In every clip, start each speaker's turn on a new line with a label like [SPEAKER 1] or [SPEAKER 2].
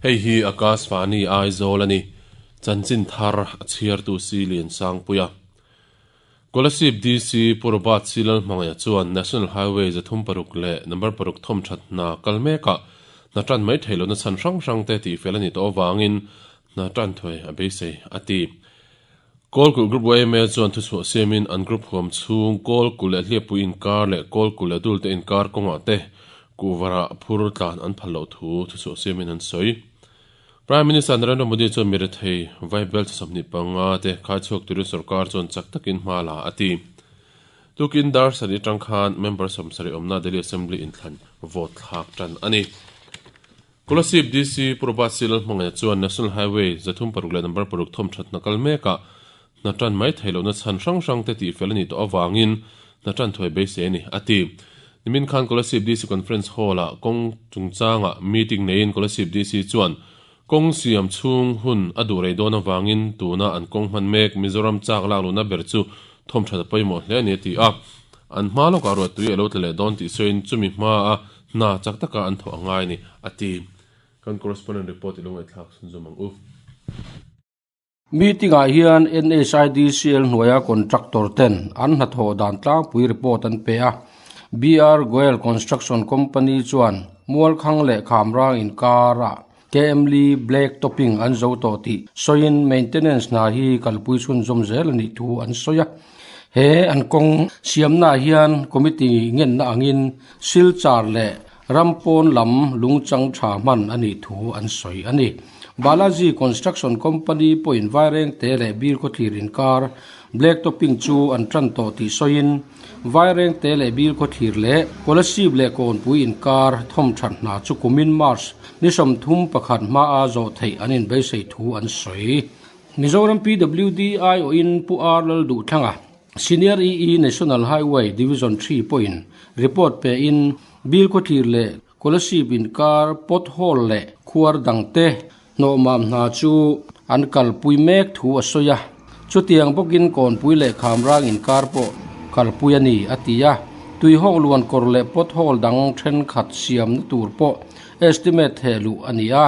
[SPEAKER 1] Hei hi Akashvani Aizawl a ni. Chanchin thar a chhiartu si Liansangpuia. Kolasib DC Pu Robert C Lalhmangaih chuan National Highway 36 leh number paruk thawm that hna kal mekah hna tan mai thei lohna chhan hrang hrang te tihfel a nih tawh avangin hna tan thuai a beisei a ti. Kawlkulh Group yma chuan thuchhuah siamin an group huam chhung Kawlkulh leh Hliappui inkar leh Kawlkulh leh Dulte inkar kawngah te kuhvarah phur tlan an phal loh thu thuchhuah siamin an sawi. Prime Minister Narendra Modi chuan mi rethei Vaibel chi 25 te khaichhuak turin sorkar chuan chak takin hma la a ti. Tukin dar sarih atang khan member 70 awmna Delhi Assembly inthlan vote thlak tan a ni. Kolasib DC Pu Robert C Lalhmangaih chuan National Highway 36 leh number paruk thawm that hna kal mekah hna tan mai thei lohna chhan hrang hrang te tihfel a nih tawh avangin hna tan thuai beisei a ni, a ti. Nimin khan Kolasib DC Conference Hall-ah kawng chungchangah meeting neiin Kolasib DC chuan kawng siam chhung hun a duh rei dawn avangin tuna an kawng hman mek Mizoram chak lak luhna ber chu thawm that a pawimawh hle a ni, a ti a. An hma lawkah ruahtui a lo tla leh dawn tih sawiin chumi hmaa Hna chak taka an thawh a ngai a ni, a ti. Kan correspondent report i lo ngaihthlak chhunzawm ang u.
[SPEAKER 2] Meeting-ah hian NHIDCL hnuaia contractor ten an hnathawh dan tlangpui report an pe a. BR Goel Construction Company chuan Mualkhang leh Khamrang inkarah KM Lee Black Topping an zo tawh tih sawiin maintenance hna hi kalpui chhunzawm zel a nih thu an sawi a. He an kawng siamnaah hian committee ngenna angin Silchar leh Rampawn lam lungchang tha hman a nih thu an sawi a ni. Balaji Construction Company pawhin Vairengte leh Bilkhawthlir inkar Black Topping chu an tan tawh tih sawiin Vairengte leh Bilkhawthlir leh Kolasib leh Kawnpui inkar thawmthat hna chu kumin March ni 31 hmaa zawh theih an inbeisei thu an sawi. Mizoram PWD aiawhin Pu R Lalduhthlanga, Senior EE National Highway Division 3 pawhin report pein Bilkhawthlir leh Kolasib inkar pothole leh khuar dangte hnawhmam hna chu an kalpui mek thu a sawi a. Chutiang bawkin Kawnpui leh Khamrang inkar pawh kalpui a ni, a ti a. Tuihawk luan kawr leh pothole dang thenkhat siamna tur pawh estimate theh luh a ni a.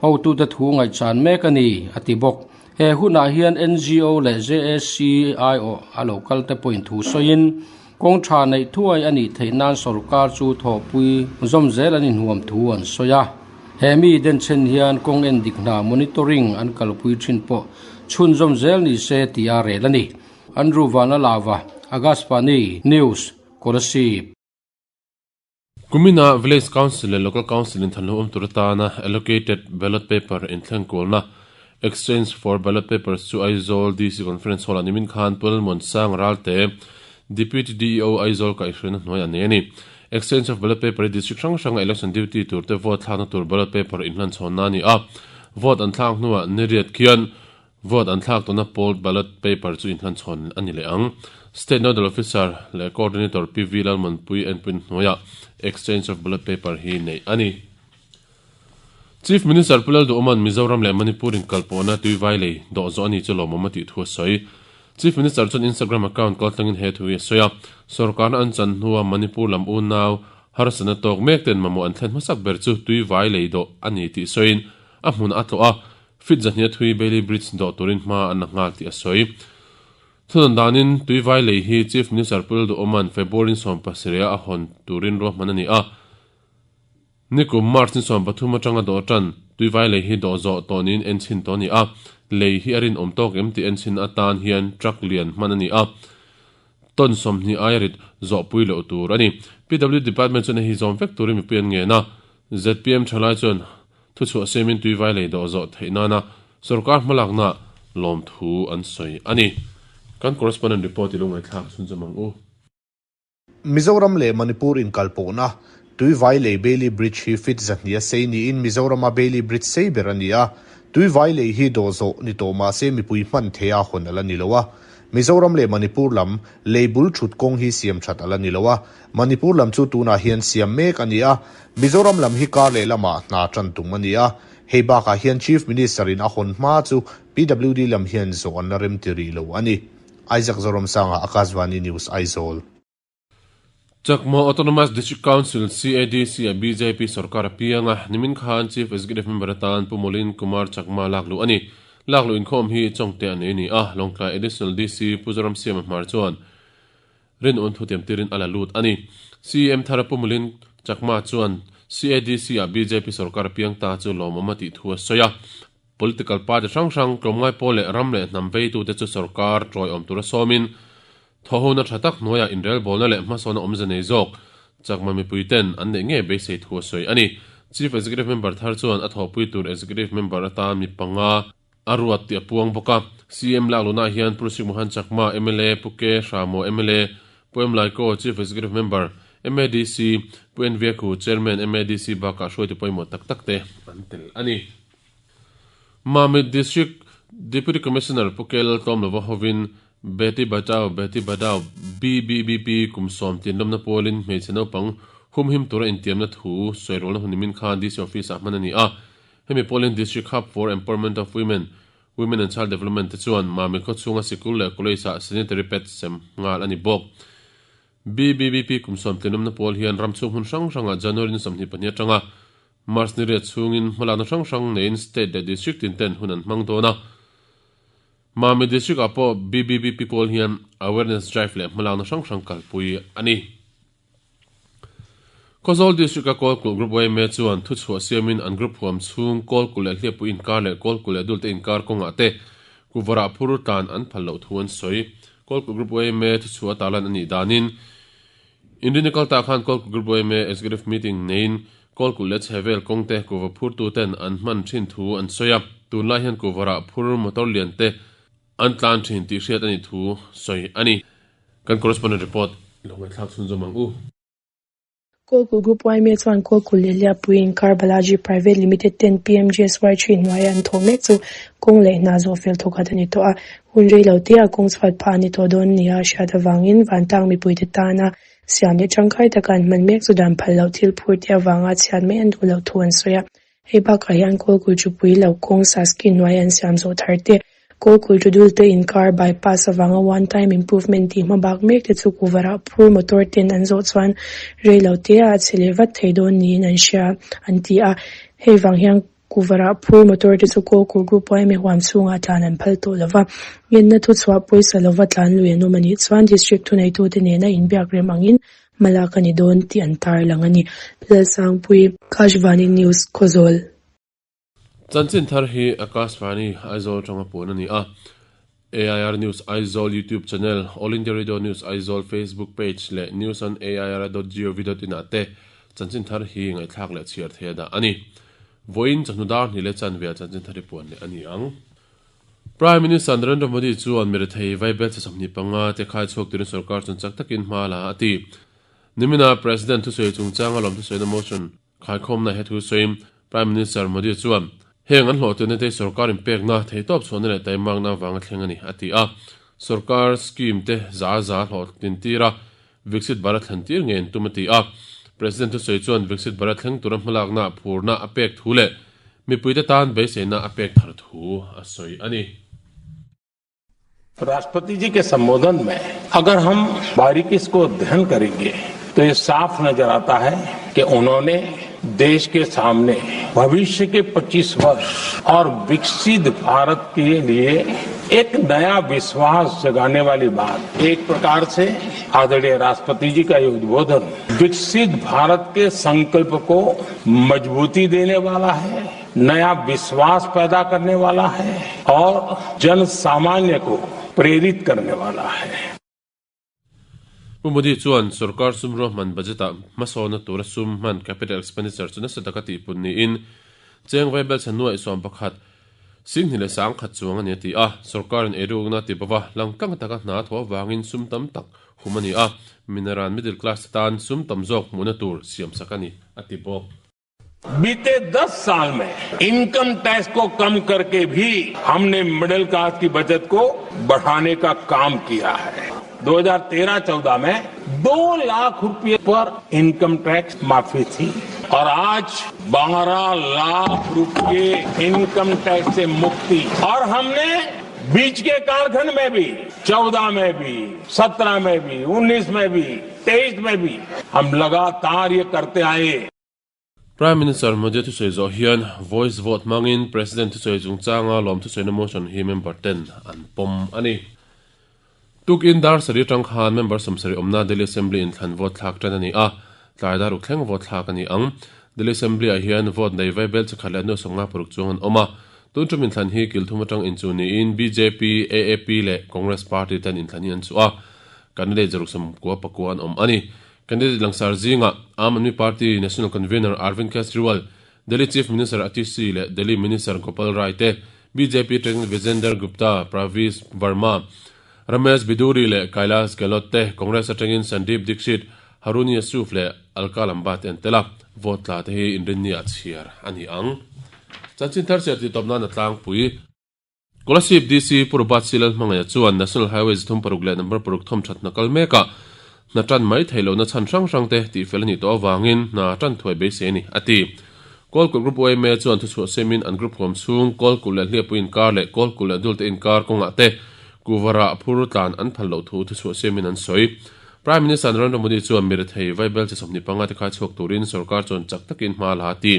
[SPEAKER 2] Hotute thu ngaihchan mek a ni, a ti bawk. He hunah hian NGO leh JAC aiawh a lo kal te pawhin thu sawiin, kawng tha neih thuai a nih theih nan sorkar chu thawhpui zawm zel an inhuam thu an sawi a. He mi denchhen hian kawng en dik hna monitoring an kalpui thin pawh chhunzawm zel ni se tih a rel a ni. Andrew Vanlalava, Akashvani News, Kolasib.
[SPEAKER 1] Kumina Village Council leh Local Council in thanlo awm tur atana allocated ballot paper inthleng kualna Exchange for Ballot Papers chu Aizawl DC Conference Hall-ah nimin khan Pu Lalmuansang Ralte, Deputy DEO Aizawl kaihhruaina hnuai a nei a ni. Exchange of Ballot Paper hi District hrang hranga Election Duty turte vote thlakna tur ballot paper inhlanchhawnna a ni a. Vote an thlak hnuah niriat khian Vote an thlak tawhna polled ballot paper chu inhlanchhawn a ni leh ang. State Nodal Officer leh Coordinator PV Lalmanpui enpuin hnuaiah exchange of ballot paper hi neih a ni. Chief Minister Pu Lalduhawma'n Mizoram leh Manipur inkalpawhna tuivai lei dawh zawh a ni chu lawmawm a tih thu a sawi. Chief Minister chuan Instagram account kaltlangin he thu hi a sawi a. Sorkarna an chan hnua Manipur lam unau harsatna tawk mek ten mamawh an thlen hmasak ber chu tuivai lei dawh a ni tih sawiin a hmun a tlawh a. Fit zahnia thui Bailey Bridge dawh turin hma an la nghal tih a sawi. Thunawn danin Tuivai lei hi Chief Minister Pu Lalduhawma'n February 17 a hawn turin ruahman a ni a. Nikum March ni 13 atanga dawh tan Tuivai lei hi dawh zawh tawh niin enchhin tawh a ni a. Lei hi a rinawm tawk em tih enchhin atan hian truck lian hman a ni a. Ton 20 aia rit zawhpui loh tur a ni. PW Department chuan hei hi zawm vek turin mipui an ngen a. ZPM thalai chuan Thuchhuah siamin tuivai lei dawh zawh theih nana sorkar hmalakna lawmthu an sawi a ni. Kan correspondent report i lo ngaihthlak chhunzawm ang u.
[SPEAKER 3] Mizoram leh Manipur inkalpawhna Tuivai lei Bailey Bridge hi feet 200 a sei niin Mizorama Bailey Bridge sei ber a ni a. Tuivai lei hi dawh zawh ni tawh mah se mipui hman theia hawn a la ni lo a. Mizoram leh Manipur lam lei bul thut kawng hi siam that a la ni lo a. Manipur lam chu tunah hian siam mek a ni a, Mizoram lam hi kar leh lamah hna tan tum a ni a. Hei bakah hian Chief Minister in a hawn hma chu PWD lam hian zawh an la rem ti rih lo a ni. Isaac Zoramsanga, Akashvani News, Aizawl.
[SPEAKER 1] Chakma Autonomous District Council, CADC, ah bjp sorkar a piang a, nimin khan Chief Executive Member atan Pu Molin Kumar Chakma lak luh a ni. Lak luh inkhawm hi Chawngte a nei a ni a, Lawngtlai Additional DC Pu Zoramsiama Hmar chuan rinawm thutiam tirin a la lut a ni. CEM thar Pu Molin Chakma chuan CADC ah bjp sorkar a piang ta chu lawmawm a tih thu a sawi a. Political party hrang hrang, tlawmngai pawl leh ram leh hnam veitute chu sorkar tawiawm tura sawmin Thawhona tha tak hnuaiah inrelbawlna leh hmasawnna awmze nei zawk Chakma mipuiten an neih ngei beisei thu a sawi a ni. Chief Executive Member thar chuan a thawhpui tur Executive Member atan mi panga a ruat tih a puang bawk a. CM Lakluna hian Pu Sri Mohan Chakma, mla, Pu K. Hramo, mla, Pu M. Laiko, Chief Executive Member, MADC, Pu N. Viakhu, Chairman, MADC bakah hruaitu pawimawh tak tak te an tel a ni. Mamit District Deputy Commissioner Pu K. Laltlawmlova hovin Beti Bachao Beti Padhao, BBBP, kum sawm tinlawmna pawlin hmeichhe naupang humhim tura intiamna thu sawi rualna hun nimin khan DC Office ah hman a ni a. Hemi pawlin District Hub for Empowerment of Women, Women and Child Development te chuan Mamit khaw chhunga sikul leh college ah sanitary pads sem nghal a ni bawk. BBBP kum sawm tinlawmna pawl hian ram chhung hmun hrang hrangah January ni 22 atanga March ni riat chhungin hmalakna hrang hrang neiin state leh district tin ten hun an hmang dawn a. Mami District ah pawh BBBP pawl hian awareness drive leh hmalakna hrang hrang kalpui a ni. Khawzawl District a Kawlkulh Group yma chuan thuchhuah siamin an group huam chhung Kawlkulh leh Hliappui inkar leh Kawlkulh leh Dulte inkar kawngah te kuvarah phur tlan an phal loh thu an sawi. Kawlkulh Group yma thuchhuah tarlan a nih danin Inrini kalta khan Kawlkulh Group yma Executive Meeting neiin Kawlkulh leh chhevel kawngte kuhva phurtuten an hman thin thu an sawi a, tunlai hian kuhvarah phur motor lian te an tlan thin tih hriat a nih thu sawi a ni. Kan correspondent report lo ngaihthlak chhunzawm ang u.
[SPEAKER 4] Kawlkulh Group yma chuan Kawlkulh leh Hliappui inkar Balaji Private Limited ten PMGSY thin hnuaia an thawh mek chu kawng leh hna zawh fel thawkhat a ni tawh a, hun rei lo te ah kawng chhuat phah a ni tawh dawn nia hriat avangin vantlang mipuite tana Siam leh tangkai taka an hman mek chu dan phal loh thil phur te avanga chhiat mai an duh loh thu an sawi a. Hei bakah hian Kawlkulh Chupui lo kawng Saski hnuai an siam zawh thar te, Kawlkulh Tudul te inkar bypass avanga one time improvement tih hma bak mek te chu kuvarah phur motor ten an zawh chuan rei lo te ah a chhe leh vat thei dawn niin an hria an ti a. Hei vang hian Kuvarah phur motor te chu Kawlkulh Group yma huam chhungah tlan an phal tawh lova, ngenna thuchhuah pawisa lova tlan lui an awm a nih chuan District thuneitute nena inbiak rem angin hmalak a ni dawn tih an tarlang a ni. Lalsangpui, Akashvani News, Khawzawl.
[SPEAKER 1] Chanchin thar hi Akashvani Aizawl atanga puan a ni a, AIR News Aizawl YouTube channel, All India Radio News Aizawl Facebook page leh news on air dot gov dot in ah te chanchin thar hi ngaihthlak leh chhiar thei a dah a ni. Vawiin chawhnu dar hnih leh chanve ah chanchin thar hi puan leh a ni ang. Prime Minister Narendra Modi chuan mirethei vaibel chhe 25 te khai chhuak turin sorkar chuan chak takin hma la a ti. Nimina President thusawi chungchanga lawm thusawiina motion Khaikhawmna he thu sawiin Prime Minister Modi chuan, Heng an hlawhtlinna te hi sorkar inpekna, theihtawp chhuahna leh taimakna avanga thleng a ni, a ti a. Sorkar scheme te za za hlawhtlin tir a, Viksit Bharat thlen tir ngei an tum a ti a. President thusawi chuan Viksit Bharat thleng tura hmalakna phurna a pek thu leh mipuite tan beiseina a pek thar thu a sawi a ni.
[SPEAKER 5] राष्ट्रपति जी के संबोधन में अगर हम बारीकी इसको अध्ययन करेंगे तो ये साफ नजर आता है कि उन्होंने देश के सामने भविष्य के 25 वर्ष और विकसित भारत के लिए एक नया विश्वास जगाने वाली बात एक प्रकार से आदरणीय राष्ट्रपति जी का ये उद्बोधन विकसित भारत के संकल्प को मजबूती देने वाला है नया विश्वास पैदा करने वाला है और जन सामान्य को प्रेरित करने वाला है।
[SPEAKER 1] Pu Modi chuan sorkar sum ruahman budget ah hmasawnna tura sum hman capital expenditure chu nasa taka tihpun niin cheng vaibel chhe nuaih 11 singhnih leh sangkhat chuang a ni a ti a. Sorkarin eirukna ti bova langtlang taka hna thaw avangin sum tam tak hum a ni a, minaran middle class te tan sum tam zawk hmuhna tur siamsak a ni a ti bawk.
[SPEAKER 5] बीते 10 साल में income tax को कम करके भी हमने middle class की बचत को बढ़ाने का काम किया है। 2013-14 में 2 लाख रुपए पर इनकम टैक्स माफी थी और आज 12 लाख रुपए इनकम टैक्स से मुक्ति और हमने बीच के कालखंड में भी, 14 में भी, 17 में भी, 19 में भी, 23 में भी हम लगातार ये करते आए।
[SPEAKER 1] Prime Minister Modi thusawi zawh hian voice vote hmangin President thusawi chungchanga lawm thusawina motion hi member ten an pawm a ni. Tukin dar sarih atang khan member 70 awmna Delhi Assembly inthlan vote thlak tan a ni a, tlai dar uk thleng vote thlak a ni ang. Delhi Assembly ah hian vote nei vai bel chakhat leh 56 chuang an awm a, tun tum inthlan hi kil thum atang inchuh niin bjp, AAP leh Congress party ten inthlan hi an chuh a, candidate 69 an awm a ni. Candidate langsar zingah Aam Aadmi Party National Convener Arvind Kejriwal, Delhi Chief Minister Atishi leh Delhi Minister Gopal Rai te, bjp atangin Vijender Gupta, Pravesh Verma, Ramesh Bidhuri leh Kailash Gehlot te, Congress atangin Sandeep Dikshit, Haroon Yusuf leh Alka Lamba te an tel a, vote tla te hi inrinni-ah chhiar a ni ang. Chanchin thar chhiar tih tawp nan a tlangpui. Kolasib DC Pu Robert C. Lalhmangaia chuan National Highway 36 leh number paruk thawm that hna kal mekah hna tan mai theih lohna chhan hrang hrang te tihfel a nih tawh avangin hna tan thuai beisei a ni, a ti. Kawlkulh Group yma chuan thuchhuah semin an group huam chhung Kawlkulh leh Hliapui inkar leh Kawlkulh leh Dulte inkar kawngah te kuvarah phur tlan an phal loh thu thuchhuah semin an sawi. Prime Minister Narendra Modi chuan mirethei vaibel chi 25 te khai chhuak turin sorkar chuan chak takin hma la a ti.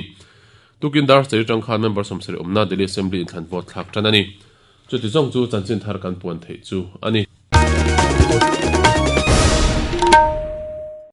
[SPEAKER 1] Tukin dar sarih atang khan member 70 awmna Delhi Assembly inthlan vote thlak tan a ni. Chuti zawng chu chanchin thar kan puan theih chu a ni.